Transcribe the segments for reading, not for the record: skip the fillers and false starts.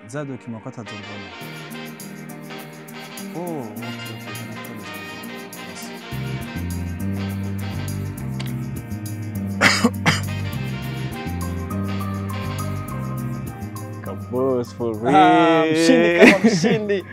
Za document ko atazombona. Oh, ok, Yes. Kabos for real. Ah, mshindi kama mshindi.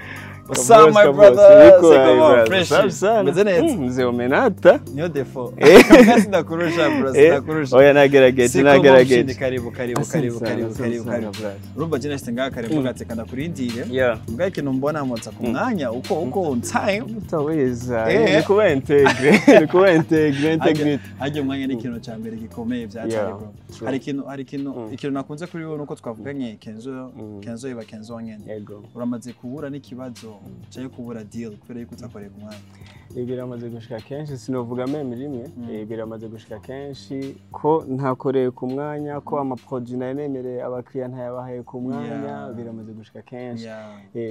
What's up, Kabos, my kabos. brother? Niko C'est hai, comment? brother. Fresh. Safi sana. Meze neza. Mzee umenata. Niyo defo. Eh. Sinakurusha bro, Eh, sinakurusha. Oya nagerageje C'est comment, mshindi? nagerageje. Karibu, karibu, Asante karibu, sana, karibu, asante karibu, sana, karibu. brother. Urumva je nashitse ngaha kare mvuga ati kanda kurindire. Yeah. Mbwa ikintu mbona motsa ku mwanya uko on time. Utaweza. Eh. Ni kuba integre, ni kuba integre, integrity. Harya umwanya ni ikintu cya mbere gikomeye byatari Yeah, bro. true. Hari ikintu ikintu nakunze kuri wowe nuko twavuganye Kenzo, Kenzo iba Kenzo nyene. Yego. Uramaze kubura n'ikibazo cyo kubura deal kubera yuko utakoreye ku mwanya. Ibi biramaze gushika kenshi, sinovuga même rimwe. Biramaze gushika kenshi ko ntakoreye ku mwanya, ko amaproduit nari nemereye abakiriya ntayabahaye ku mwanya. Biramaze gushika kenshi.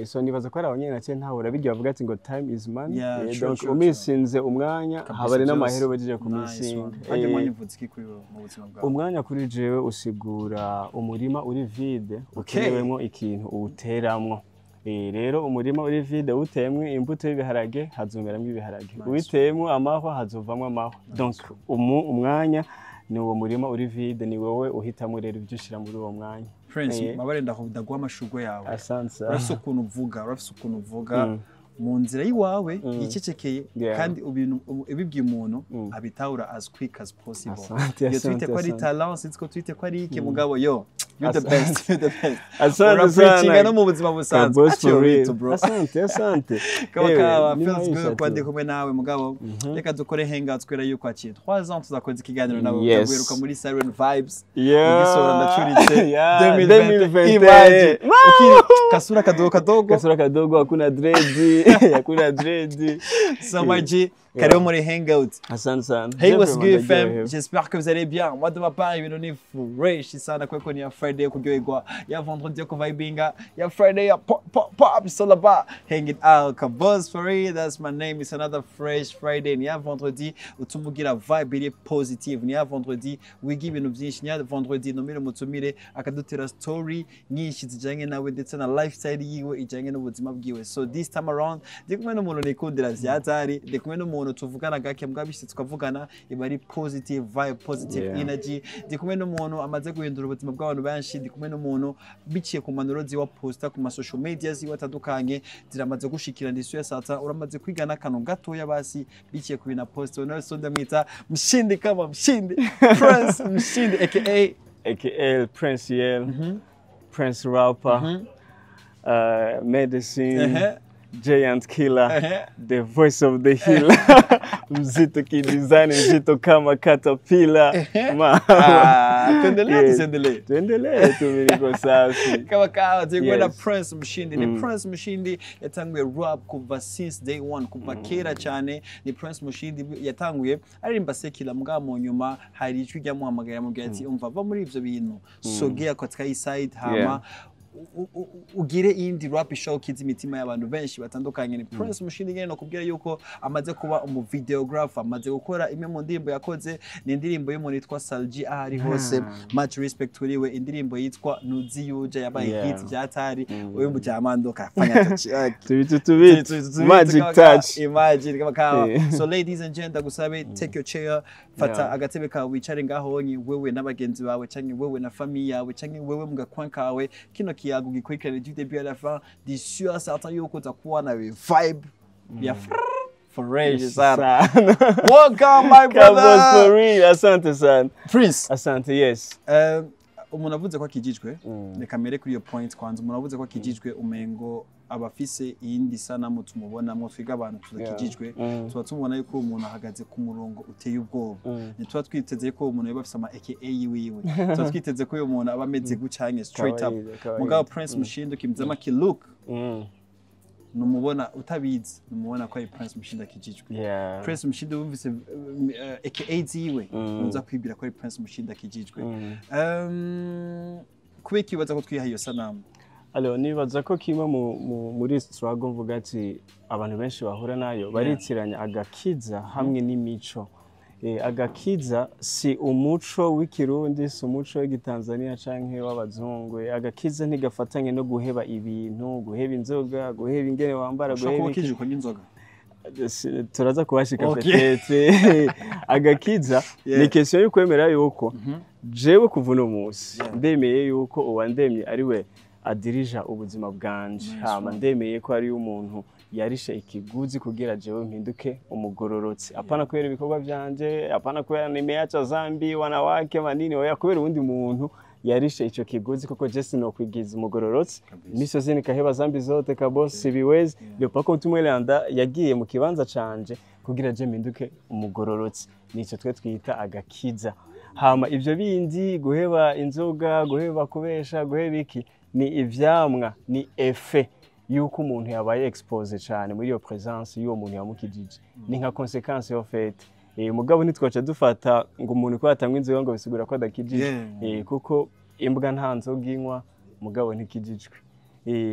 So nibaza ko ari aho nyene naciye ntahura birya bavuga ati ngo "Time is money." Yeah, true, Donc true, umisinze umwanya, Kabisa haba ari byose. n'amahera ubagejeje ku Nice misinga. one. Harya umwanya uvuze iki kuri wowe mu buzima bwawe? Umwanya kuri jewe usigura umurima uri vide ukenewemwo ikintu uwuteramwo. Rero umurima uri vide uteyemwo imbuto y'ibiharage hazomeramwo ibiharage, uwiteyemwo amahwa hazovamwo amahwa. Donc umwanya ni uwo murima uri vide, ni wowe uhitamwo rero ibyo ushira muri uwo mwanya. Prince, mabare ndaguha amashurwe yawe. Asante sana. Urafise ukuntu uvuga mu nzira y'iwawe yicecekeye, kandi ibibwiye umuntu abitahura as quick as possible. Asante, Iyo asante, twite ko ari asante. talent, sinzi ko twite ko ari iki, mugabo yo you the Asante. best, you the best. Asante Urapreachinga sana. no mu buzima busanzwe. Kabos Ati for real. yo bro. Asante, asante. Kaba Ewe, kaba ni feels maisha good kuba tu. ndi kumwe nawe, mugabo reka dukore hangout kubera yuko haciye 3 ans tuzakoze ikiganiro nawe. Ukaguheruka muri Siren Vibes ugisohora Ndacuritse 2020. 2021. Imagine ukiri kasura kadogo kadogo. Kasura kadogo, hakuna dread, hakuna dread. So my G, karibu muri hangout. Asante sana. Hey, what's Vraiment good, fam? ndaryohewe. J'espère que vous allez bien. Moi, de ma part, ibintu ni fresh sana kuko ni ya Friday yo kuryoherwa, ya vendredi yo kuvibinga, ya Friday ya pop pop pop. It's all about hanging out. Kabuzz for real, that's my name. It's another fresh Friday. Ni ya vendredi utuma ugira vibe iri positive. Ni ya vendredi wiga ibintu byinshi. Ni ya vendredi numire mutumire akadutera story nyinshi zijyanye nawe ndetse na lifestyle yiwe ijyanye n'ubuzima bwiwe. So this time around ndi kumwe n'umuntu nikundira vyatari, ndi kumwe n'umuntu tuvugana gake mbwa bishitse tukavugana iba ari positive vibe, positive energy. Ndi kumwe n'umuntu amaze guhindura ubuzima bw'abantu benshi. Ndi kumwe n'umuntu biciye ku manuro ziwa posta ku ma social media ziwe atandukanye ziramaze gushikira ndisuye sata uramaze kwiga n'akantu gatoya basi biciye ku bintu posta nawe. So ndamwita Mshindi kama Mshindi, Prince Mshindi aka aka Prince Yel, Prince Rapper, Medicine, Giant Killer, the voice of the healer, mzito kidesign, mzito kama caterpillar. Ah, tuendelee, tusiendelee? Tuendelee tu, mimi niko safi. Kama kawa turi kumwe na Prince Mshindi. Ni Prince Mshindi yatanguye rap kuva since day one, kuva kera cyane. Ni Prince Mshindi yatanguye aririmba secular, mugabo mu nyuma hari ijwi ryamuhamagaye amubwira ati: "Umva, va muri ivyo bintu, sogea katika hii side, hama ugire iyindi rap show kiza imitima y'abantu benshi batandukanye." Ni Prince Mushindi nyene nokubwira yuko amaze kuba umu videographer, amaze gukora imwe mu ndirimbo yakoze ni indirimbo y'umuntu yitwa Salji, aho ari hose much respect kuri we, indirimbo yitwa Nuzi Yuja yabaye hit byatari. Uyu mujamando kafanya touch yake. Tubitu tubitu. Magic touch. Imagine kama kawa. So ladies and gentlemen, ndagusabe take your chair, fata agatebe kawe wicare ngaho onye wewe n'abagenzi bawe canke wewe na famille yawe canke wewe mu gakwan kawe, kino kiyago gikurikirane du début à la fin. Ndi sûr certain yuko utakuwa na vibe ya fresh sana. Sana. Welcome, my Kabos for brother. real. Asante sana. Prince. Asante, yes. Umuntu avuze ko akijijwe, reka mere kuri iyo point kwanza. Umuntu avuze ko akijijwe umengo aba afise iyindi sanamu tumubonamwo. Twiga abantu tudakijijwe tuba tumubona yuko uwo muntu ahagaze ku murongo uteye ubwoba. Ntituba twiteze ko uwo muntu yaba afise ama aka yiwiwe, tuba twiteze ko uyu muntu aba ameze gucanye straight up. Kawaida, kawaida. Mugabo Prince Mushindi ukimzama ki look, numubona utabizi, numubona ko ari Prince Mushindi akijijwe. Prince Mushindi wumvise aka ziwe, nuza kwibwira ko ari Prince Mushindi akijijwe. Kubera iki wibaza ko twihaye iyo sanamu? Alors, nibaza ko kimwe muri struggle mvuga ati abantu benshi bahura nayo, baritiranya agakiza hamwe n'imico. Agakiza si umuco w'Ikirundi, si umuco w'Igitanzania canke w'abazungu. Agakiza ntigafatanye no guheba ibintu, guheba inzoga, guheba ingene wambara, Ushobora kuba guheba iki. ukijijwe n'inzoga. Turaza kuhashika. Okay. Peut-être agakiza ni question yo kwemera yuko jewe kuva uno munsi ndemeye yuko uwandemye ari we adirija ubuzima bwanje, hama ndemeye ko ari umuntu yarishe ikiguzi kugira jewe mpinduke umugororotsi, apana kubera ibikorwa vyanje, apana kubera nimeacha zambi, wanawake, manini, oya, kubera uwundi muntu yarishe ico kiguzi, kuko je sinokwigiza umugororotsi. Misozi nikaheba zambi zote kabose, sibiwezi. Ndio pako mtumwelanda yagiye mu kibanza canje kugira je mpinduke umugororotsi. Nico twe twita agakiza. Hama ivyo bindi, guheba inzoga, guheba kubesha, guheba iki, ni ivyamwa, ni effet yuko umuntu yabaye exposé cyane muri iyo présence y'uwo muntu yamukijije. Ni nka conséquence yo fait. Mugabo ntitwaca dufata ngo umuntu ko atanywa inzoga ngo bisigura ko adakijije. Kuko imbwa nta nzoga inywa, mugabo ntikijijwe.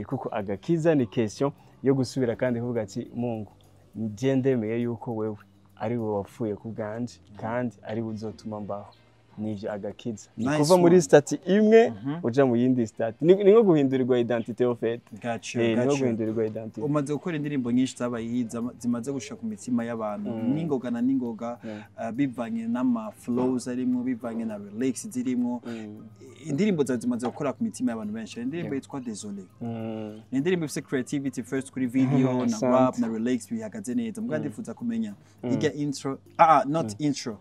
Kuko agakiza ni question yo gusubira kandi kuvuga ati: "Mungu, njye ndemeye yuko wewe ari wowe wapfuye ku bwanje kandi ari we uzotuma mbaho." Nivyo agakiza ni Nice kuva muri one. statut imwe uja mu yindi statut. Ni nko guhindurirwa identité au fait. Got you, Ni nko got you. guhindurirwa identité. Umaze gukora indirimbo nyinshi zabaye hit, zimaze gushika ku mitima y'abantu n'ingoga na n'ingoga, bivanye n'ama flows arimwo, bivanye na lyrics zirimwo. Indirimbo zawe zimaze gukora ku mitima y'abantu benshi. Hari indirimbo yitwa Désolé. Ni indirimbo ifise creativity first kuri video na Asante. rap na lyrics bihagaze neza. Mbwa ndifuza kumenya irya intro, not intro,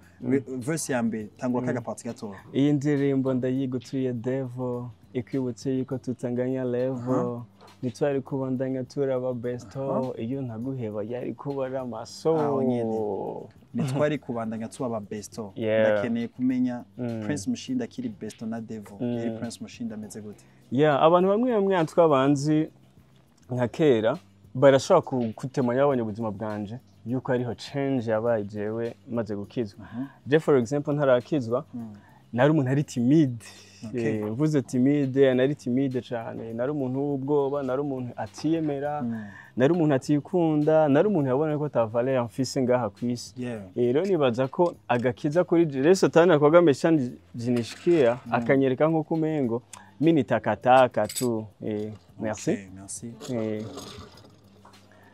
verse ya mbere, tangura kaga partie gatoya. Iyi ndirimbo ndayigutuye devo, ikwibutse yuko tutanganya level, ntitwari kubandanya turaba besto iyo ntaguheba yari kuba ari amaso. Aho nyene. Ntitwari kubandanya tuba besto. Ndakeneye kumenya Prince Mushinda akiri besto na Devo, yari Prince Mushinda ameze gute? Yeah, abantu bamwe bamwe twabanzi nka kera barashobora kutemanya babonye ubuzima bwanje yuko hariho change yabaye jewe maze gukizwa. Je, for example, ntarakizwa nari umuntu ari timide. Mvuze timide, nari timide cyane, nari umuntu w'ubwoba, nari umuntu atiyemera, nari umuntu atikunda, nari umuntu yabona ko ata valeur mfise ngaha ku isi. Rero nibaza ko agakiza kuri je, rero satani akwaga ameshanjinishikia akanyereka nk'uko umengo mi ni takataka tu. Merci. Okay, merci.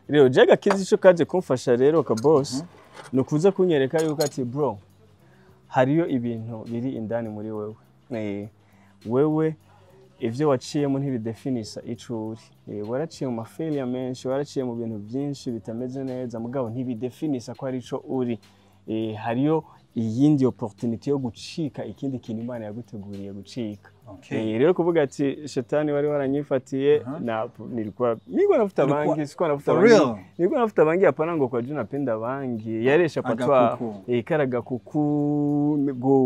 Rero je agakiza ico kaje kumfasha rero ka boss ni ukuza kunyereka yuko ati: "Bro, hariyo ibintu biri indani muri wewe. Wewe ivyo waciyemo ntibidefinisa ico uri. Waraciye mu ma failure menshi, waraciye mu bintu byinshi bitameze neza, mugabo ntibidefinisa ko ari ico uri. Hariyo iyindi opportunity yo gucika ikindi kintu Imana yaguteguriye gucika." Rero kuvuga ati shetani wari waranyifatiye na nilikuwa nafuta bangi, sikuwa nafuta For bangi. real? Nilikuwa nafuta bangi, hapana ngo kwa juu napenda bangi, yaresha patwa. Agakuku. Karagakuku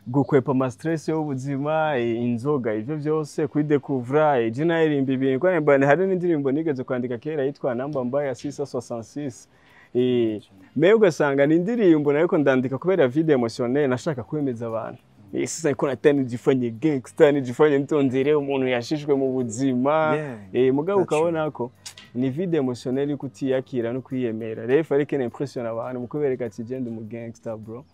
gukwepa ama stress y'ubuzima, inzoga, ivyo byose kwidekuvra. Je naririmba ibintu kwa mbana, hari n'indirimbo nigeze kwandika kera yitwa Namba Mbaya 666. Mais ugasanga ni indirimbo nariko ndandika kubera vide émotionnel, nashaka kwemeza abantu. Sasa niko nataka nijifanye gangster, nijifanye mtu umuntu yashishwe mu buzima. Mugabo That's ukabona ko ni vide émotionnel yo kutiyakira no kwiyemera. Rero fallait que n'impressionne abantu mu kubereka ati je ndi umu gangster bro.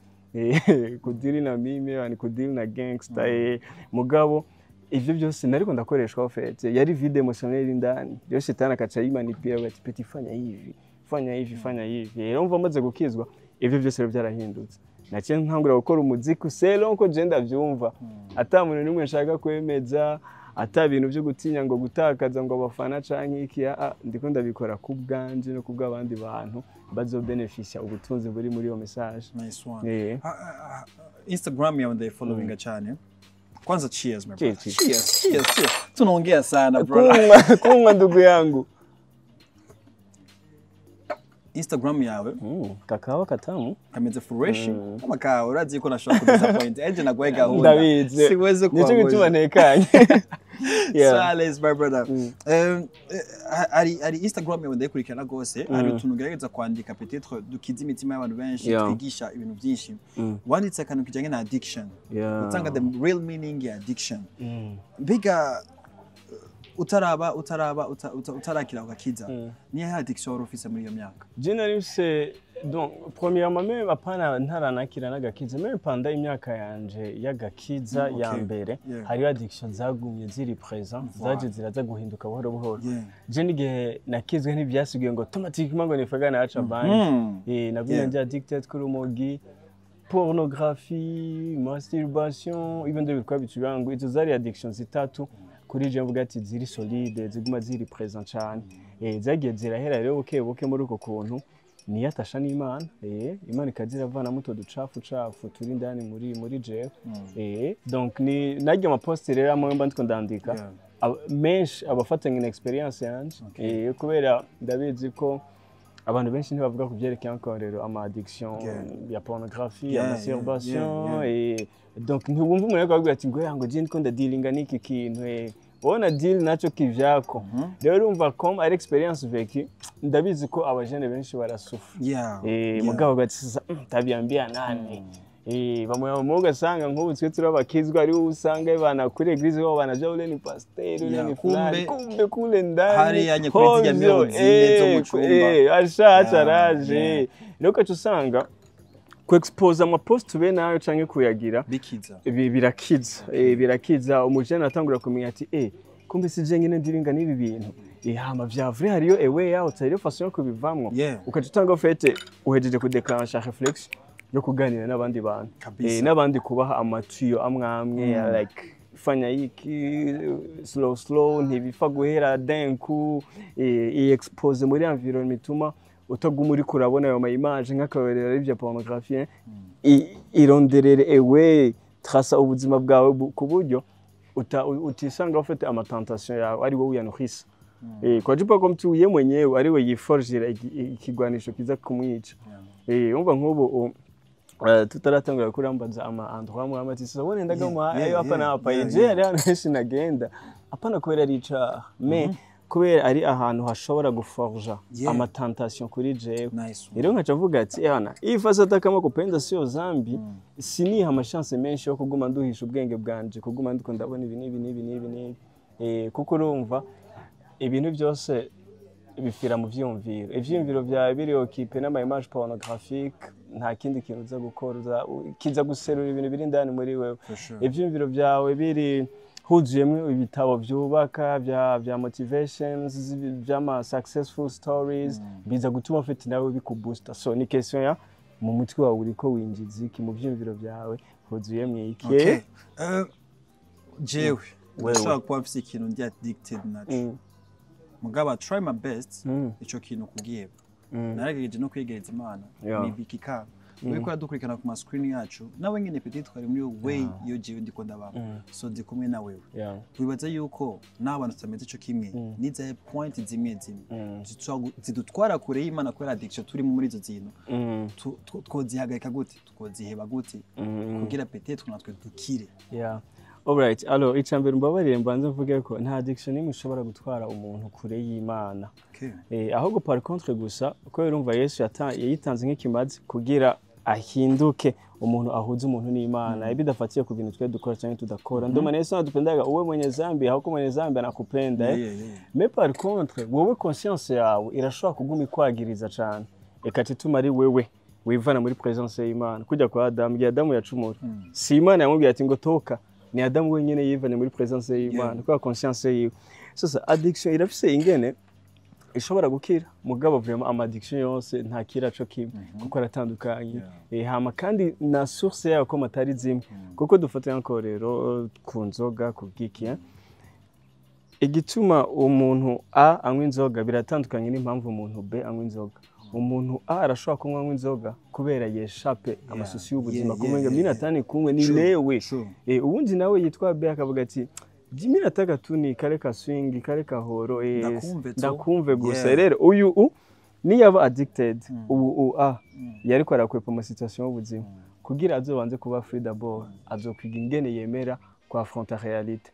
Kudiri na mimi yani kudiri na gangster. Mugabo ivyo byose nariko ndakoreshwa en fait yari vide émotionnel indani. Rero shetani akaca yimanipira ati: "Petit, fanya hivi, fanya hivi, fanya hivi." Rero mva maze gukizwa ivyo byose rero byarahindutse, naciye ntangura gukora umuziki selon ko je ndavyumva, ata muntu n'umwe nshaka kwemeza, ata bintu byo gutinya ngo gutakaza ngo abafana canke iki. Ndiko ndabikora ku bwanje no ku bw'abandi bantu bazobenefisha ubutunzi buri muri iyo message. Nice one. Instagram yawe ndayifollowinga cyane. Kwanza cheers, my brother. Cheers, Cheers, cheers, cheers. Tunaongea sana, bro. Kunywa, kunywa ndugu yangu. Instagram yawe Kakawa katamu. Kameze fresh kama kawa. Urazi ko nashobora kudisappoint eje naguhe gahunda. Ndabizi. Siwezi Nico gituma kuangusha. ntekanye. Yeah. Silence, my brother. Hari Instagram yawe ndayikurikirana rwose. Hari utuntu ugerageza kwandika peut-être dukiza imitima y'abantu benshi, twigisha ibintu byinshi. Wanditse akantu kijyanye na addiction, utanga the real meaning ya addiction. Mbega utaraba utarakira ugakiza, niyo addiction wari ufise muri iyo myaka? Je nari mfise Donc premièrement, même apana ntaranakira n'agakiza, même pendant imyaka yanje y'agakiza ya mbere, hariho addiction zagumye ziri présent, zaje ziraza guhinduka buhoro buhoro. Je n'igihe nakizwe ntibyasigaye ngo automatiquement ngo nifaga naca bangi. Nagumye ndi addicted kuri urumogi, pornographie, masturbation, ibindi bikorwa bicurango. Izo zari addiction zitatu kuri je mvuga ati ziri solide, ziguma ziri présent cyane. Zagiye zirahera rero buke buke muri uko kuntu niyatasha n'Imana, Imana ikaziravanamo utwo ducafu cafu turi indani muri jewe. Donc ni naryo amaposte rero amwe mba ndiko ndandika, menshi abafatanye na experience yanje, kubera ndabizi ko abantu benshi ntibavuga ku byerekeye encore rero ama addiction ya pornographie, ya masturbation. Et donc ntiwumva umuntu ariko avuga ati ngo ya ngo je ndiko ndadealinga n'iki kintu, wowe na deal naco kivyako. Rero urumva comme ari experience vécue, ndabizi ko abajene benshi barasufra. Mugabo ugati sasa tabiambia nani? Bamwe bamwe ugasanga nk'ubu twe turi abakizwa, ari usanga bana kuri église wabo banaja ule ni pasteur, ule ni fulani, kumbe kumbe kule ndani hariya nye kuri zirya hovyo, miro zine zo mu cumba. Ashatse araje. Rero ugaca usanga ku expose amapost be nayo canke kuyagira bikiza. Birakiza, birakiza. Umujene atangura kumenya ati kumbe si je nyine ndiringa n'ibi bintu, hama vya vrai hariyo a way out, hariyo façon yo kubivamwo. Ukaca utanga ufete uhejeje kudeclencha réflexion yo kuganira n'abandi bantu, n'abandi kubaha amatuyo amwe amwe, like fanya iki slow slow, ntibifa guhera d'un coup, i expose muri environnement ituma utaguma uriko urabona ayo ma image nk'akarorero ari bya pornographie, ironderere ewe trasa ubuzima bwawe ku buryo utisanga ufite amatentation yawe ari wowe uyanuhisa. Kwa jipo ko mtu ye mwenyewe ari we yiforgera ikigwanisho kiza kumwica. Umva nk'ubu tutaratangura kurambaza ama endroit amwe amwe ati sasa wone ndagama ayo hapa na hapa, je hari ahantu henshi nagenda, apana kubera ari icaha, mais kubera ari ahantu hashobora guforja amatentation kuri jewe. Nice. Rero nkaca mvuga ati ehana iyi fasi hata kama kupenda sio zambi, siniha amashance menshi yo kuguma nduhisha ubwenge bwanje, kuguma ndiko ndabona ibi n'ibi n'ibi n'ibi n'ibi, kuko urumva ibintu byose bipfira mu vyiyumviro. Ivyiyumviro vyawe biri occupé n'ama image pornographique, nta kindi kintu uza gukora, kiza guserura ibintu biri indani muri wewe. For sure. Ivyiyumviro vyawe biri huzuyemwo ibitabo vyubaka vya motivations, vy'ama successful stories, biza gutuma ufite nawe bikuboosta. So ni question ya mu mutwe wawe uriko winjiza iki, mu vyiyumviro vyawe huzuyemwo iki. Okay. Jewe Wewe. ndashobora kuba mfise ikintu ndi addicted naco, mugabo I try my best ico kintu kugiheba. Naragerageje no kwegereza Imana, maybe kikanga. Uriko uradukurikirana ku ma screen yacu, nawe nyene peut-être ari muri way iyo jewe ndiko ndabamo, so ndi kumwe na wewe. Wibaza yuko n'abantu tutameze ico kimwe, n'izahe point zimwe zimwe zidutwara kure y'Imana kubera addiction turimo muri izo zintu, twozihagarika gute, twoziheba gute kugira peut-être natwe dukire? Yeah. Alright, alors icambere mbabarire mbanze mvuge ko nta addiction n'imwe ishobora gutwara umuntu kure y'Imana. Ahubwo par contre gusa ko urumva Yesu yayitanze nk'ikimazi kugira ahinduke umuntu, ahuze umuntu n'Imana, bidafatiye ku bintu twe dukora cyangwa tudakora. Ndio maana Yesu anatupendaga, uwe mwenye zambi hauko mwenye zambi anakupenda. Mais par contre wowe conscience yawe irashobora kuguma ikwagiriza cyane, ikaca ituma ari wewe wivana muri présence y'Imana. Kujya kwa Adamu, igihe Adamu yacumura, si Imana yamubwiye ati ngo toka, ni Adamu wenyine yivanye muri présence y'Imana kubera conscience yiwe. Sasa addiction irafise ingene ishobora gukira, mugabo vraiment ama addiction yose ntakira co kimwe kuko aratandukanye. Hama kandi na source yayo ko matari zimwe, kuko dufata nko rero ku nzoga, ku bwiki, igituma umuntu A anywa inzoga biratandukanye n'impamvu umuntu B anywa inzoga. Umuntu A arashobora kunywa inzoga kubera yeshape amasusi y'ubuzima, kumenga mimi natani kunywe ni lewe. Uwundi nawe yitwa B akavuga ati mimi nataka tu ni kale kaswingi kale kahoro, Ndakumve tu. Ndakumve gusa. Rero uyu niyaba addicted, ubu u A yariko arakwepa ama situation y'ubuzima kugira azobanze kuba free d'abord, azokwiga ingene yemera kwa affronter réalité.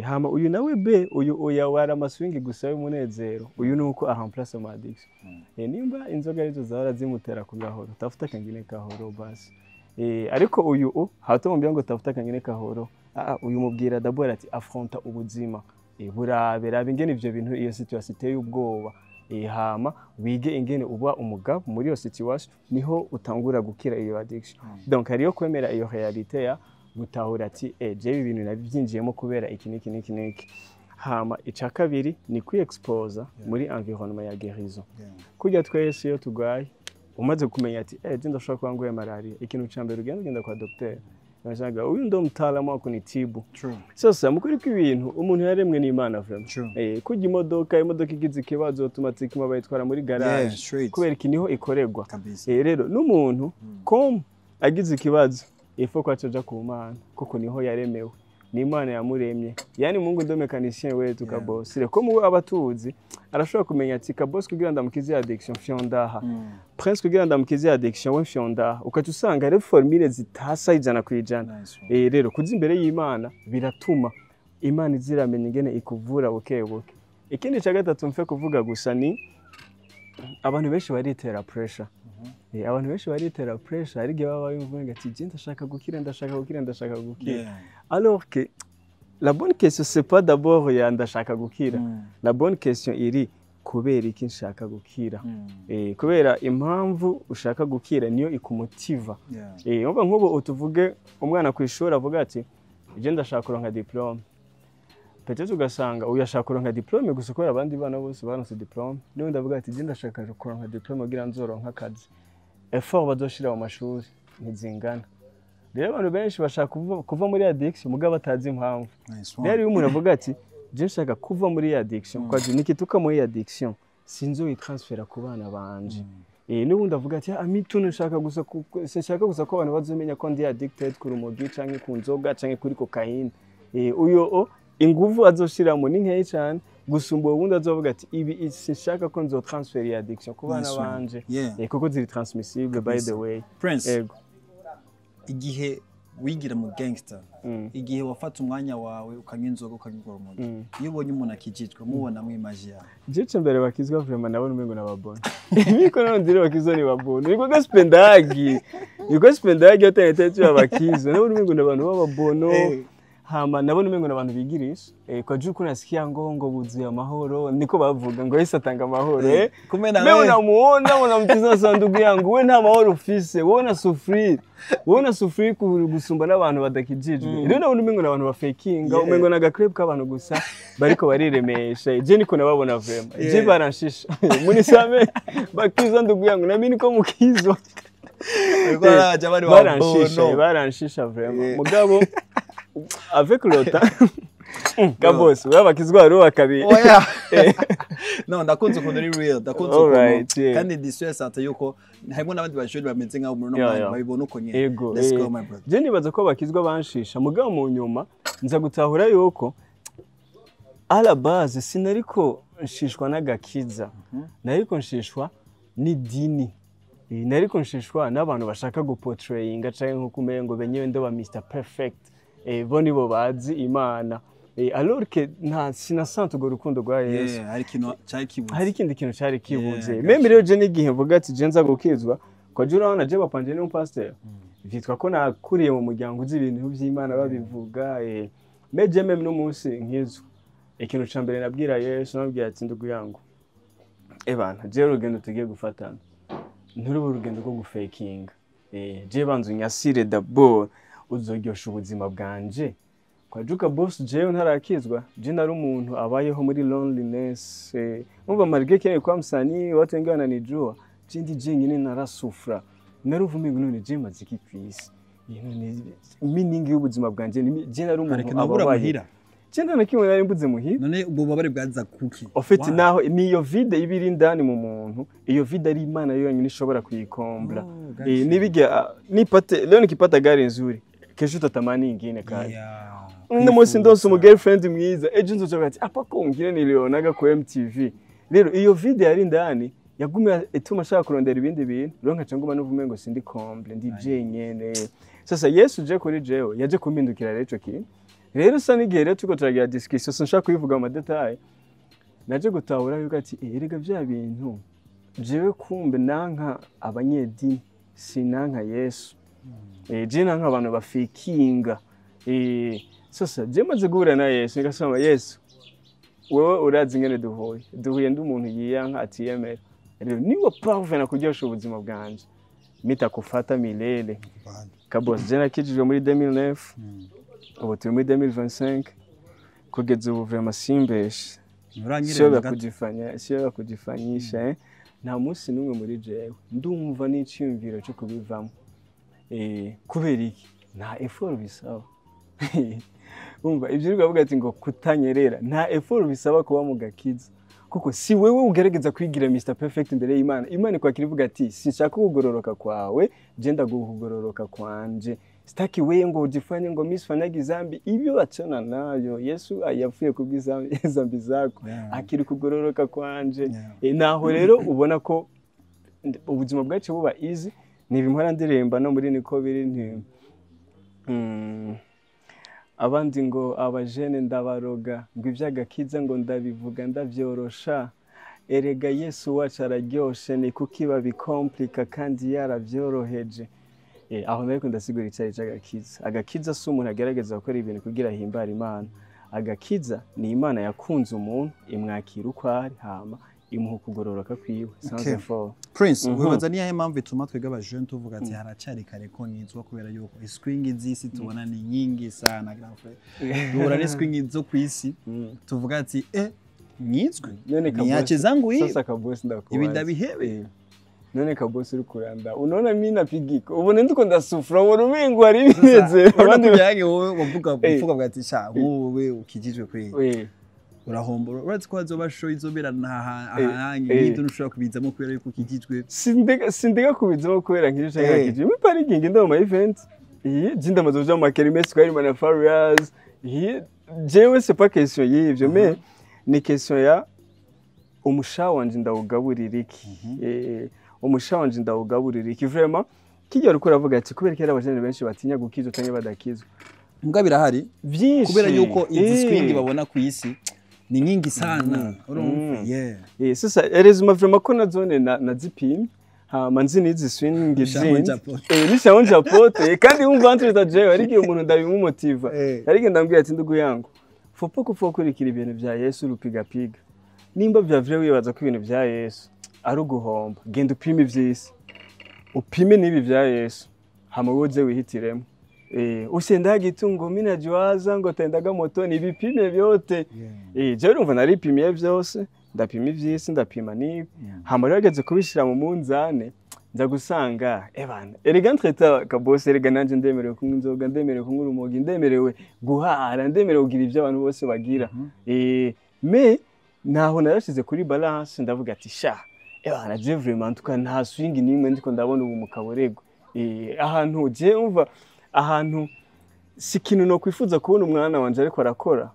Hama uyu nawe B, uyu oya wari amaswingi gusa y'umunezero, uyu nuko aremplace ama addiction. Nimba inzoga arizo zahora zimutera ku gahoro, tafuta kangine kahoro basi. Ariko uyu hatomubwira ngo tafuta kangine kahoro, uyu mubwira d'abord ati affronta ubuzima, burabe raba ingene ivyo bintu, iyo situation iteye ubwoba. Hama wige ingene uba umugabo muri iyo situation, niho utangura gukira iyo addiction. Donc hariyo kwemera iyo réalité ya gutahura ati jewe ibintu nabyinjiyemo kubera iki n'iki n'iki n'iki. Hama ica kabiri ni kwiexposa muri environnement ya guérison. Kurya twese iyo turwaye, umaze kumenya ati je ndashobora kuba ngwaye malaria, ikintu ca mbere ugenda kwa docteur, urasanga uyu ndo mtaalamu wa kunitibu. Sasa mukuri kw'ibintu, umuntu yaremwe n'Imana vraiment. Kurya imodoka igize ikibazo, automatiquement bayitwara muri garage. Yeah, straight. Kubera iki? Niho ikorerwa. Kabisa. Rero n'umuntu kom agize ikibazo, ifo ko acaja ku Mana, kuko niho yaremewe, ni Imana yamuremye. Yani Mungu ndo mécanicien wetu. Kabosi reko muwe abatuzi arashobora kumenya ati Kabosi kugira ndamukize addiction fyondaha, Prince kugira ndamukize addiction we fyondaha, ukaca usanga rero formule zitasa 100%. Nice one. Rero kuza imbere y'Imana biratuma Imana iziramenya ingene ikuvura buke buke. Ikindi cya gatatu mfe kuvuga gusa ni abantu benshi baritera pressure. Abantu benshi baritera pressure. Hari igihe baba bumva ati je ndashaka gukira, ndashaka gukira, ndashaka gukira, alors que la bonne question, c'est pas d'abord ya ndashaka gukira. La bonne question iri kubera iki nshaka gukira? Kubera impamvu ushaka gukira niyo ikumotiva. Umva, nk'ubu utuvuge umwana ku ishuri avuga ati je ndashaka kuronka diplôme. Peut-être ugasanga uyu ashaka kuronka diplôme gusa kubera abandi bana bose baronse diplôme, n'undi avuga ati je ndashaka kuronka diplôme kugira nzoronka akazi. Effort bazoshira mu mashuri ntizingana. Rero abantu benshi bashaka kuva muri addiction mugabo batazi impamvu. Nice one. Rero iyo umuntu avuga ati je nshaka kuva muri addiction, kwa nikituka muri addiction sinzoyitransfera ku bana banje. N'ubundi avuga ati amitu nshaka gusa sinshaka gusa ko abantu bazomenya ko ndi addicted ku rumogi canke ku nzoga canke kuri cocaine. Uyo o inguvu azoshiramo ni nkeyi cane gusumba uwo wundi azovuga ati ibi sinshaka ko nzotransfera iyi addiction ku bana Nice one. banje. Kuko ziri transmissible, by the way. Prince, Ego. igihe wigira mu gangster, igihe wafata umwanya wawe ukanywa inzoga, ukanywa urumogi, iyo ubonye umuntu akijijwe, mubona mu image yawe? Jewe mbere bakizwa, vraiment nabona umengo nababona niko nondire bakizwa ni babona, niko gasipendagi, niko sipendagi atari bakizwa, nabona umengo n'abantu b'ababono. Hama nabona umengo n'abantu bigirisha, kwa juu kuna sikia ngo buzuye amahoro, niko bavuga ngo Yesu atanga amahoro. Kumbe na Wewe wewe unamuona, unamtizama sana ndugu yangu, we nta mahoro ufise, wowe unasufrir, wowe unasufrir gusumba n'abantu badakijijwe. Rero nabona umengo n'abantu bafekinga, umengo n'agaclub k'abantu gusa bariko bariremesha. Je niko nababona vraiment. Je baranshisha. Munisame bakizwa ndugu yangu, na mimi niko mukizwa. Bariko baraja bari Baranshisha, babono. baranshisha vraiment. Mugabo avec le temps, Kabos, wewe bakizwa hariho bakabiri. Oya. No, ndakunze ukuntu uri real, ndakunze Alright, ukuntu kandi ndisuye sante yuko harimo n'abandi bashuri bameze nkaho muri uno mwanya babibona uko nyene. Ego. Let's go, my brother. Je nibaza ko bakizwa banshisha, mugabo mu nyuma nza gutahura yuko à la base sinariko nshishwa n'agakiza, nariko nshishwa n'idini. Nariko nshishwa n'abantu bashaka guportrayinga canke nko kumengo benyewe ndo ba Mr Perfect, bo nibo bazi Imana. Alors que nta sinasante urwo rukundo rwa Yesu. Yeah, hari ikintu cyari kibuze. Hari ikindi kintu cyari kibuze. Yeah, Même rero je n'igihe mvuga ati je nza gukizwa, kwa jura urabona je papa ni umupasiteri, vyitwa ko nakuriye mu muryango uzi ibintu vy'Imana babivuga. Mais je même n'umunsi nkizwa, ikintu ca mbere nabwira Yesu, nabwira ati ndugu yangu, ebana, je urugendo tugiye gufatana nturube urugendo rwo gufekinga. Je banza unyasire d'abord, uzoryosha ubuzima bwanje. Kwa Juka Boss, jewe ntarakizwa, je nari umuntu abayeho muri loneliness. Umva, malgré que kwa msanii watu wengi wananijua, je ndi jenyine narasufra, naruva umengo none je maze iki kwisi? None meaning y'ubuzima bwanje je nari Hari umuntu ikintu wabura ababaye. muhira? Je nta na kimwe nari mbuze muhira. None ubwo bubabare bwaza kuki? En fait, Why? naho niyo vide iba iri indani mu muntu, iyo vide ari Imana yonyine ishobora kuyikombla. Oh, gotcha. Nibijya nipate leo, nikipata gari nzuri, kesho utatamani ingine kali. Uno munsi ndonse umu girlfriend mwiza, ejo nzoca ati apa kongire nilionaga ku MTV. Rero iyo vide yari indani yagumye ituma ashaka kurondera ibindi bintu, rero nkaca nguma numva ngo sindi comble, ndi jenyene. Sasa Yesu je kuri jewe yaje kumpindukira rero ico kintu. Rero sa n'igihe rero turiko turagira discussion, sinshaka kubivuga mu madetail, naje gutahura yuko ati erega vya bintu jewe kumbe nanka abanyedini, sinanka Yesu. Je nanka abantu bafekinga. Sasa je maze guhura na Yesu, ngasoma Yesu. Wewe urazi ingene duhuye ndi umuntu yiyanka, atiyemera. Rero niba parvena kuryosha ubuzima bwanje, mitakufata milele. Kabos, je nakijijwe muri 2009, ubu turi muri 2025. Kugeza ubu vraiment simbeshe, sio ya kujifanya, sio ya kujifanyisha, eh. Nta munsi n'umwe muri jewe ndumva n'iciyumviro cyo kubivamo. Kubera iki? Nta effort bisaba. Umva ibyo uri kuvuga ati ngo kutanyerera, nta effort bisaba kuba mu gakiza, kuko si wewe ugerageza kwigira Mr Perfect imbere y'Imana. Imana ikwakira ivuga ati: "Sinshaka kugororoka kwawe, je ndaguha kugororoka kwanje. Sitaki wewe ngo ujifanye ngo mimi sifanyagi zambi, ibyo achana nayo. Yesu yapfuye kubw'izambi zako, akiri kugororoka kwanje." Naho rero ubona ko ubuzima bwacu buba easy. Ni ibimora ndirimba no muri niko biri nti abandi ngo abajene ndabaroga, ngo iby'agakiza ngo ndabivuga ndavyorosha. Erega Yesu wacu araryoshe, ni kuki babikomplika kandi yaravyoroheje? Aho nariko ndasigura icari c'agakiza. Agakiza si umuntu agerageza gukora ibintu kugira ahimbare Imana. Agakiza ni Imana yakunze umuntu, imwakira uko ari, hama imuha ukugororoka kwiwe sans effort. Prince, wibaza niyahe mpamvu ituma twebwe abajene tuvuga ati haracari kare ko nkizwa? Kubera yuko iswingi z'isi tubona ni nyingi sana, grand frère. Duhura n'iswingi zo ku isi, tuvuga ati nkizwe, None Kabosi- niache zangu hii, Sasa Kabosi, ndakubaza. ibi ndabihebe. None Kabosi, uri kuranda unaona mimi napigika, ubona ndiko ndasufura, ubona umengo hari ibinezero Urabona abandi ko byange wowe wavuga uvuga bwa ati sha, wowe ukijijwe kweli, urahomba. Uretse ko hazoba show izobera ahantu nk'ibyo, ntushobora kubizamo kubera yuko ukijijwe. Sindega kubizamo kubera nk'icyo canke nkakijijwe. Muri parikingi ndo mu event iyi je ndamaze kuja mu makermesse twari na Farias iyi. Jewe c'est pas question y'ivyo, mais ni question ya umusha wanje ndawugaburira iki. Umusha wanje ndawugaburira iki? Vraiment kijya uriko uravuga ati kubera ko hari abajene benshi batinya gukizwa canke badakizwa. Mbwa birahari. Vyinshi. Kubera yuko izi swingi babona ku isi ni nyingi sana, urumva, yeah. Sasa heureusement vraiment ko na zone nazipimye, hama nzi n'izi swing Nishaonja zindi. pote. Nishaonja pote. Kandi wumva entre jewe hari igihe umuntu ndabimumotiva, hari igihe ndambwira ati: "Ndugu yangu, faut pas kupfa gukurikira ibintu vya Yesu urupigapiga. Nimba vya vrai wibaza ko ibintu vya Yesu ari uguhomba, genda upime ivy'isi, upime n'ibi vya Yesu, hama woze wihitiremo." Usiendaga itungo mimi najiwaza ngo tendaga moto nibipime vyote. Jewe urumva naripimiye vyose, ndapima ivy'isi, ndapima n'ibi, hama rero hageze kubishira mu munzane nza gusanga ebana erega entre-temps Kabose, erega nanje ndemerewe kunywa inzoga, ndemerewe kunywa urumogi, ndemerewe guhara, ndemerewe kugira ivyo abantu bose bagira. Mais naho narashize kuri balance, ndavuga ati: "Sha ebana, je vraiment tuka nta swing nimwe ndiko ndabona ubu mu kaborego." Ahantu je umva ahantu si ikintu nokwifuza kubona umwana wanje ariko arakora,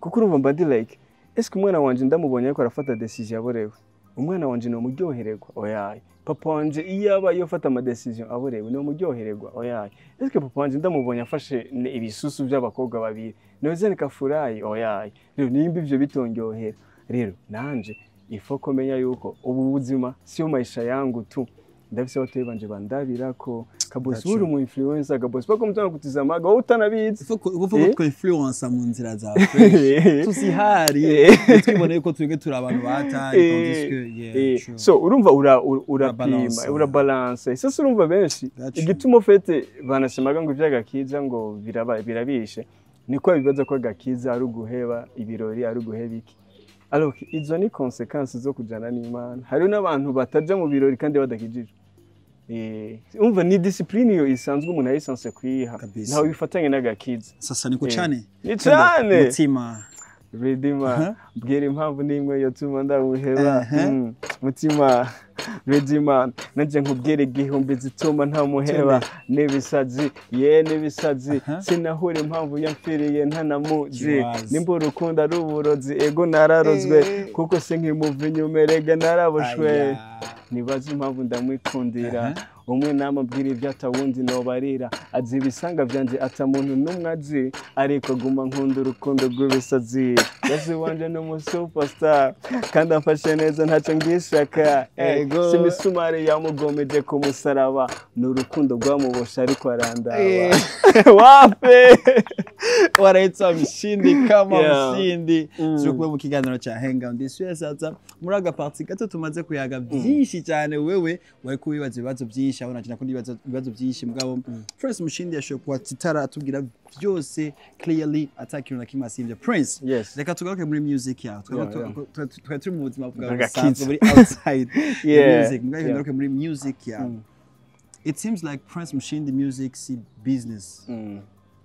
kuko urumva mba ndi like: est-ce que umwana wanje ndamubonye ariko arafata decision yaborewe, umwana wanje nomuryohererwa? Oyaye. Papa wanje iyo aba iyo afata ama decision aborewe, nomuryohererwa? Oyaye. Est-ce que papa wanje ndamubonye afashe ibisusu by'abakobwa babiri, noze nikafurahi? Oyaye. Rero nimba ivyo bitondyohera, rero nanje il faut ko menya yuko ubu buzima sio maisha yangu tu, ndafise abatoyi banje bandabirako. Kabosi, uri umu influencer. Kabosi, pako mtu anakutizamaga wowe utanabizi. Uko twe influencer mu nzira za fresh tuzihari, twibone yuko twebwe turi abantu batari, tandis que yeah, true. So urumva urapima. Urabalance. Urabalance. Sasa urumva benshi That's true. igituma ufite banasemaga ngo ivy'agakiza ngo birabishe, niko bibaza ko agakiza ari uguheba ibirori, ari uguheba iki. Alors izo ni conséquences zo kujana n'Imana. Hariho n'abantu bataja mu birori kandi badakijijwe. Umva ni discipline iyo isanzwe umuntu ayisanse kuyiha. Kabisa. Ntawe bifatanye n'agakiza. Sasa niko cane. Ni cane. Mutima. Redima, mbwira impamvu n'imwe yotuma ndamuheba. Mutima Redima, nanje nkubwire igihumbi zituma ntamuheba. N'ibisazi ye n'ibisazi, sinahura impamvu yamfiriye ntanamuzi. Kiwazi. Nimba urukundo ari uburozi, ego nararozwe, kuko sinkimuva inyuma, erega naraboshwe. Aya. Ntibazi impamvu ndamwikundira. Umwe namabwira ibyo atawundi nobarira, azi ibisanga vyanje ata muntu n'umwe azi, ariko guma nkunda urukundo rw'ibisazi. Yesu wanje ni umu superstar kandi amfashe neza, ntacyo ngishaka. Ego. Si imisumari yamugomeje ku musaraba, ni urukundo rwamubosha ariko arandaba. Wape. Wanaitwa Mshindi kama Mshindi. Turi kumwe mu kiganiro cya Hangout Isuye. Sasa muri aga partie gato tumaze kuyaga byinshi cyane. Wewe wari kubibaza ibibazo byinshi, aho nakina kundi ibibazo byinshi, mugabo Prince Mshindi yashoboye kuba titara atubwira byose clearly, atakintu na kimwe asivye. Prince, Yes. reka tugaruke muri music yawe. Twari turi mu buzima bwawe Agakiza. busanzwe muri outside the music, mugabo tugaruke muri music yawe. It seems like Prince Mshindi music si business.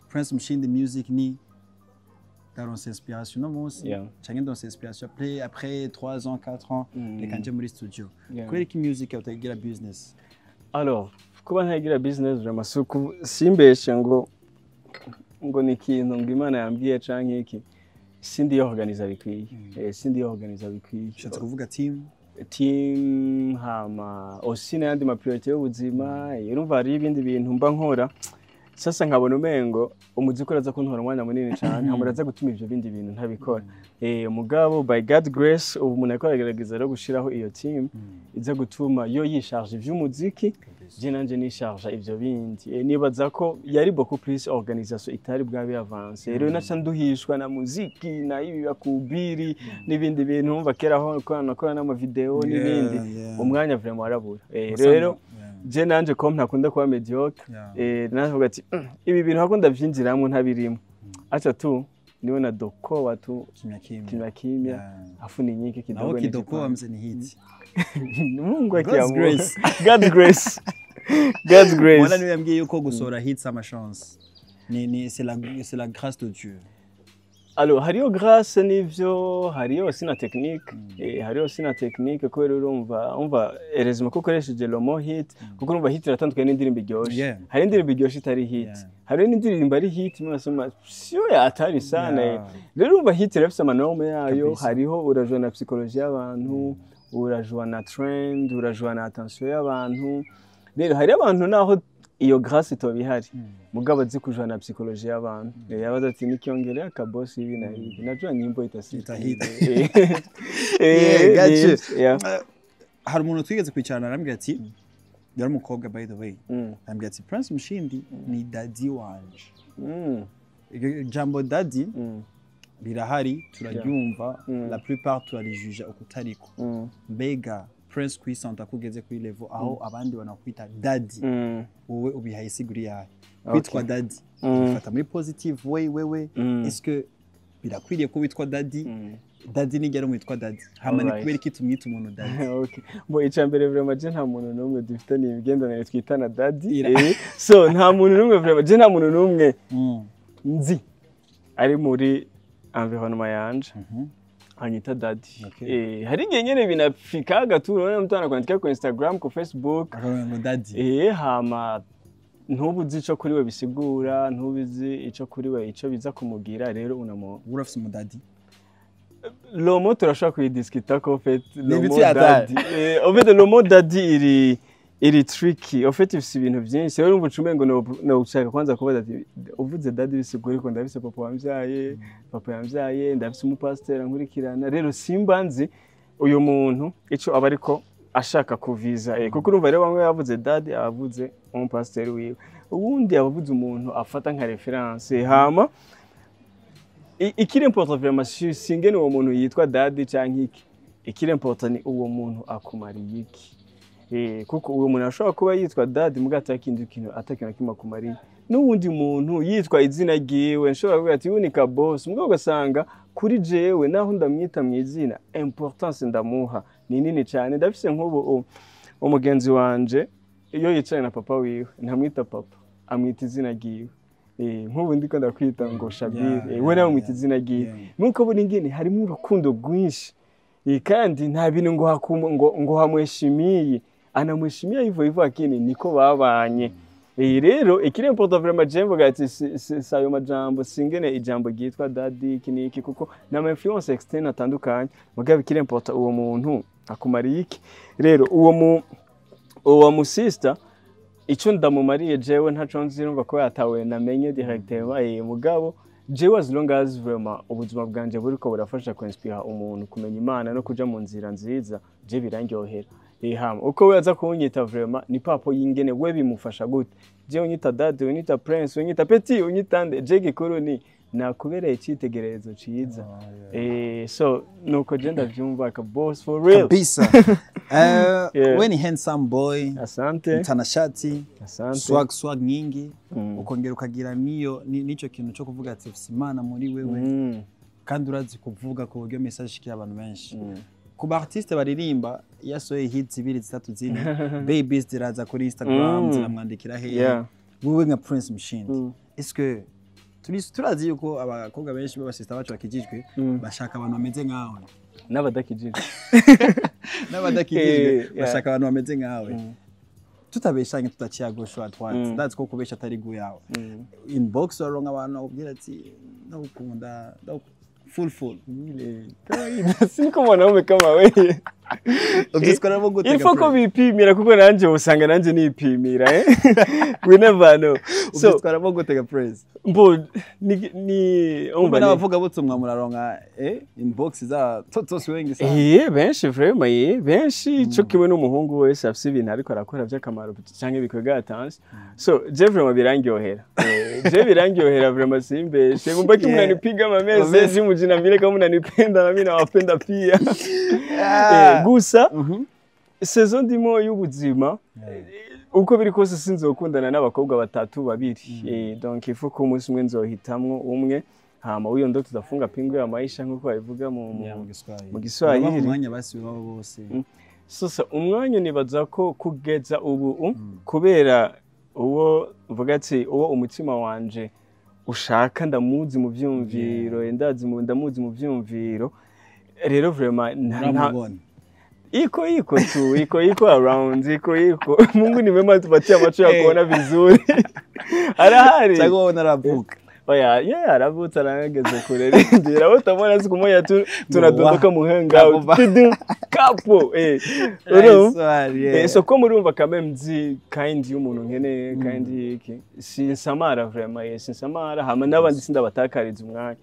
Prince Mshindi music ni ndaronse inspiration no munsi canke ndonse inspiration après 3 ans, 4 ans, reka nje muri studio. Kubera iki music yawe utayigira business? Alors, kuba ntagira business vraiment si simbeshe ngo ni ikintu ngo Imana yambwiye canke iki, sindi organiza bikwiye. Sindi organiza bikwiye. Ushatse kuvuga team? Team, hama aussi n'ayandi ma priorité y'ubuzima. Urumva hari ibindi bintu mba nkora, sasa nkabona umengo umuziki uraza kuntwara umwanya munini cyane, hama uraza gutuma ivyo bindi bintu ntabikora. Mugabo by God grace ubu umuntu ariko aragerageza rero gushiraho iyo team iza gutuma yo yisharge ivy'umuziki, je nanje nisharge ivyo bindi. Nibaza ko yari beaucoup plus organisation itari bwabe avancée. Rero naca nduhishwa na muziki na ibi bakubiri n'ibindi bintu. Umva kera aho nakora n'ama video n'ibindi, umwanya vraiment warabura. Rero je nanje ko ntakunda kuba médiocre, navuga ati: ibi bintu hako ndavyinjiramwo ntabirimo, acha tu niwe na dokoa tu." Kimya kimya. Kimya kimya. Afu ni nyingi kidogo. Naho ni kidokoa mze ni hit. Mungu God's akiamua. grace. God's grace, God's grace. Mwana niwe yambwiye yuko gusohora hits ama chance ni c'est la grâce de Dieu. Alors, hariyo grâce n'ivyo, hariyo aussi na technique. Hariyo aussi na technique, kubera urumva, umva, heureusement ko ukoresheje le mot hit, kuko urumva hit iratandukanye n'indirimbo iryoshe. Hari indirimbo iryoshe itari hit. Hari n'indirimbo ari hit mwasoma sio ya hatari sana. Rero urumva hit irafise ama norme yayo. Hariho urajua na psychologie y'abantu, urajua na trend, urajua na attention y'abantu. Rero hari abantu naho iyo grâce itoba ihari, mugabo azi kujua na psychologie y'abantu. Yabaza ati nikiongelea Kabosi hivi na hivi, najua nyimbo Itahita. Eh, Yeah, got you. Yeah. Hari umuntu twigeze kwicarana arambwira ati, yari umukobwa by the way, arambwira ati Prince Mshindi ni daddy wanje. Iryo jambo daddy rirahari, turaryumva, la plupart turarijuja ukutariko. Mbega Prince kwisanta kugeze kuri level aho abandi banakwita daddy, wowe ubihaye isiguri yawe kwitwa daddy? Ubifata muri positive way wewe? Est-ce que birakwiriye ko witwa daddy? Daddy ni ryari witwa daddy? Hama ni kubera iki tumwita umuntu daddy? Okay. Bo, icya mbere vraiment je nta muntu n'umwe dufitanye imigenderanire twitana daddy. So nta muntu n'umwe vraiment, je nta muntu n'umwe nzi ari muri environnement yanje anyita daddy. Hari igihe nyene binafikaga tu, urabona mtu anakuandikia ku Instagram, ku Facebook, Akavuga ngo daddy. Hama ntubu uzi ico kuri we bisigura, ntubizi ico kuri we ico biza kumugira. Rero unamo Urafise umudaddy? Le mot turashobora kuyidiskita ko en fait le Ni mot ibiti hatari. daddy, en fait le mot daddy iri tricky. En fait ifise ibintu vyinshi. Rero urumva ucumengo no ushaka kwanza kubaza ati uvuze daddy bisigura ko ndafise papa wamvyaye, papa yamvyaye, ndafise umupasiteri ankurikirana. Rero simba nzi uyu muntu ico aba ariko ashaka kuviza, kuko urumva rero bamwe bavuze daddy abavuze umupasiteri wiwe, uwundi abavuze umuntu afata nka référence. Hama ikiri important vraiment singene uwo muntu yitwa daddy canke iki, ikiri important ni uwo muntu akumariye iki. Kuko uwo muntu ashobora kuba yitwa daddy muga atakindi kintu, atakintu na kimwe akumariye, n'uwundi muntu yitwa izina ryiwe, nshobora kuvuga ati uyu ni Kabosi, mugabo ugasanga kuri jewe naho ndamwita mu izina, importance ndamuha ni nini cyane. Ndafise nk'ubu umugenzi wanje iyo yicaye na papa wiwe ntamwita papa, amwita izina ryiwe. Nk'ubu ndiko ndakwita ngo Shabir, we nawe umwita izina ryiwe. Nuko buri ngene harimo urukundo rwinshi. Kandi nta bintu ngo ngo hamweshimiye, anamweshimiye hivyo hivyo, lakini niko babanye. Rero ikiri important vraiment, je mvuga ati si ayo majambo, singene ijambo ryitwa daddy iki n'iki, kuko ni ama influence externe atandukanye. Mugabo ikiri important, uwo muntu akumariye iki? Rero uwo mu sister, icyo ndamumariye jewe ntaco nzi, numva ko yatawe namenye directement. Mugabo jewe, as long as vraiment ubuzima bwanje buriko burafasha kuinspira umuntu kumenya Imana no kuja mu nzira nziza, je birandyohera. Hama uko we aza kunyita, vraiment ni papo y'ingene we bimufasha gute. Je unyita daddy, unyita prince, unyita petit, unyita nde, je gikuru ni nakubereye icyitegererezo ciza. So nuko je ndavyumva ka boss, for real. Kabisa. Yeah. We ni handsome boy, Asante. mtanashati, Asante. swag swag nyingi, ukongera ukagira niyo nico kintu cyo kuvuga ati ufise Imana muri wewe, kandi urazi kuvuga ku buryo message ishikira abantu benshi. Ku ba artiste baririmba, iyo asohoye hits zibiri, zitatu, zine, babies ziraza kuri Instagram, ziramwandikira hehe. Wowe nka Prince Mshindi, est-ce que turazi yuko abakobwa benshi b'abasista bacu bakijijwe bashaka abantu bameze nkawe? N'abadakijije. N'abadakijijwe bashaka abantu bameze nkawe. Tutabeshanye, tudaciye à gauche à droite, ndazi ko kubesha atari gu yawe, inbox waronka abantu bakubwira ati ndagukunda, full full? Ile kawaida, siniko mwanaume kama wewe. Ubyitwaramo gute? Il faut ko bipimira, kuko nanje usanga nanje nipimira, eh, we never know, so Ubyitwaramo gute ga Prince? Mbo ni umva umva ni n'abavuga butumwa muraronka inbox za totos wengi sana? Benshi vraiment, benshi, ico kimwe n'umuhungu wese afise ibintu ariko arakora vy'akamaro canke ibikorwa yatanze. So je vraiment birangyohera. Je birangyohera vraiment, simbeshe, mbaki mnanipiga mamessage mujinambile kama mnanipenda, na mimi nawapenda pia. Gusa saison ndimo y'ubuzima, uko biri kose sinzokundana n'abakobwa batatu, babiri. Donc il faut ko umunsi umwe nzohitamwo umwe, hama huyo ndo tutafunga pingu ya maisha, nk'uko babivuga Yeah, mu Giswahili. mu Giswahili. Urabaha umwanya basi baba bose? Sasa umwanya, nibaza ko kugeza ubu, kubera uwo mvuga ati uwo umutima wanje ushaka ndamuzi mu vyumviro, ndazi ndamuzi mu vyumviro. Rero vraiment Uramubona? Iko iko tu, iko iko around, iko iko. Mungu ni mwema, tupatie macho ya kuona vizuri. Arahari. Cyangwa wowe naravuka? Oya, yeye aravutse, arageze kure. Rindira, utamwona siku moja tu tunadondoka mu hangout. Kapo. Tudu, kapo, urumva? Nice one, yeah. So ko murumva kame nzi kind y'umuntu nkeneye, kind y'iki, sinsamara vraiment, sinsamara. Hama n'abandi sindabatakariza umwanya,